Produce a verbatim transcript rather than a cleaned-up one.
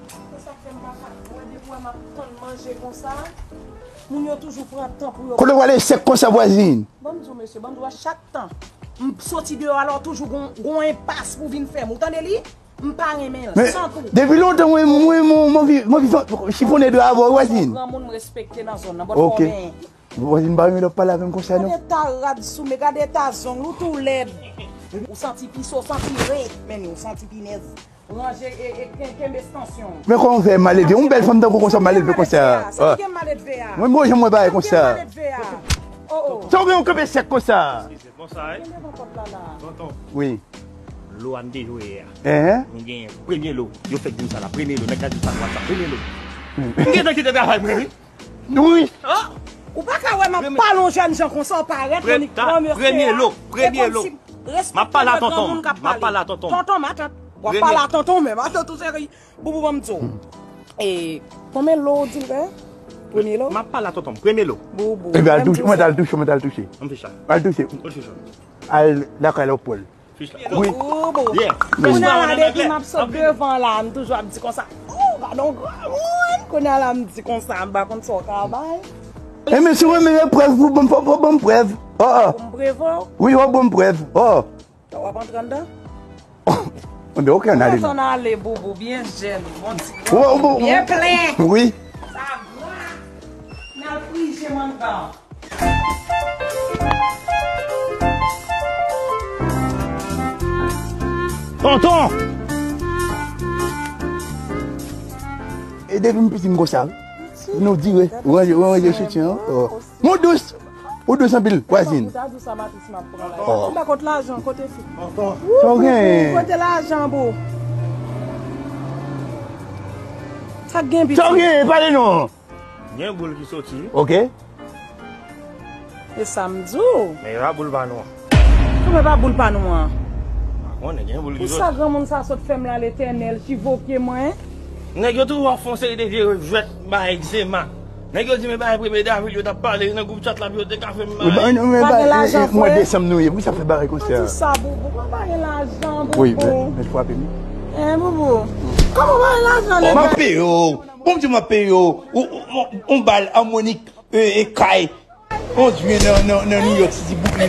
Se sa k fè m pa ka bwè depi w wè m ap tann manje konsa. Moun yo toujou pran tan pou yo. Kote w prale sèk konsa, vwazin? Ban m di w, mesye, ban m di w, a chak tan m soti deyò a la, w toujou gon, gon enpas pou vin fè m. Ou tande li? M pa renmen l. Men, san tou. Depi lontan, mwen, mwen, mwen, mwen anvi, mwen anvi fè, chifonnen dwa avè w, vwazin. Granmoun m respekte nan zòn nan, bòt Ok. Fòmen. Vwazin, pa renmen lè w pale avè m konsa, non. Gade ta rad sou men, gade ta zong, ou tou lèd. Ou santi pi so, santi ret, men ou santi pinèz. Ranje e, e ken-, kenbe stansyon. Men kòman w fè maledve? Yon bèl fanm tankou konsa, maledve konsa. Sa ki gen maledve a? Mwen, mwen, janm wè bagay konsa. Sa ki gen maledve a? Oh, oh. Sa w gen yon kanpe sèk konsa? Konsa, wi. Gen devan pòt la, la. Tonton. Wi. Lo a m te jwe yè a. Ehe. Nou gen premye lo. Yo fèk di m sa la. Premye lo. Nèg la di sa nan WhatsApp. Premye lo. M gentan kite travay mwen, wi. Wi. Ah! Ou pa ka wè m ap pale yon jèn jan konsa, w parèt, Monik, pran mesye a. Premye lo, premye lo. M ap pale a tonton. M ap pale a tonton. Tonton, matant. W ap pale a tonton, men matant ou seri. Boubou, ban m di w. E, konbyen lo w di l fè? Premye lo? M ap pale a tonton. Premye lo. Boubou. Ebyen, al touche, mwen t al touche, mwen t al touche. Al touche. Al lakay Lòpòl. Wi. Kounye a la, depi m ap sot devan la, m toujou ap di konsa, "Oh, gade yon granmoun." Kounye a la, m di konsa, m pa konn sa w ka bay. E men si w renmen gen prèv, fò ban m, fò, fò ban m prèv. Oh, oh. Pou m preve w? Wi, fò ban m prèv. Oh. W ap antre anndan? Ebyen, ok, ann ale non. Ann ale, Boubou, byen jèn, bon ti kò, byen plen. Wi. Sa gra. N al frije mangan. Tonton! E depi m piti m konsa, wi. Nou dire, ou ranje, ou ranje soutyen an. Oh. Mon dous! Ou dous anpil, vwazin. Ou ta di sa maten si m ap pran la. Oh. Anba kot lajan, kote fi? Sa w genyen? Kote lajan, boo? Sa k gen piti? Sa w genyen? Pale non. Gen boul ki soti. Ok. E sa m di w. Men e pa boul pa nou an. Kòman e pa boul pa nou an? Pa konnen, gen boul ki soti. Kisa granmoun sa sot fè m la, Letènèl, chivoke mwen? Nèg yo toujou ap fè yon seri de vye jwèt bay egzema. Nèg yo di men bagay premye davril yo t ap pale nan gwoup chat la pou yo te ka fè m bagay. Pa gen lajan, frè. Mwa desanm nou ye, poukisa w fè bagay konsa? Ou di sa, Boubou, pa gen lajan, Boubou. Wi, men, men frape m. Eh, Boubou, kòman pa gen lajan, nèg? M ap peye w. Bon, m di m ap peye w. Ou, ou, ou, yon bal amwonik, e, e, kay. On dye nan, nan, nan New York City, bouk li.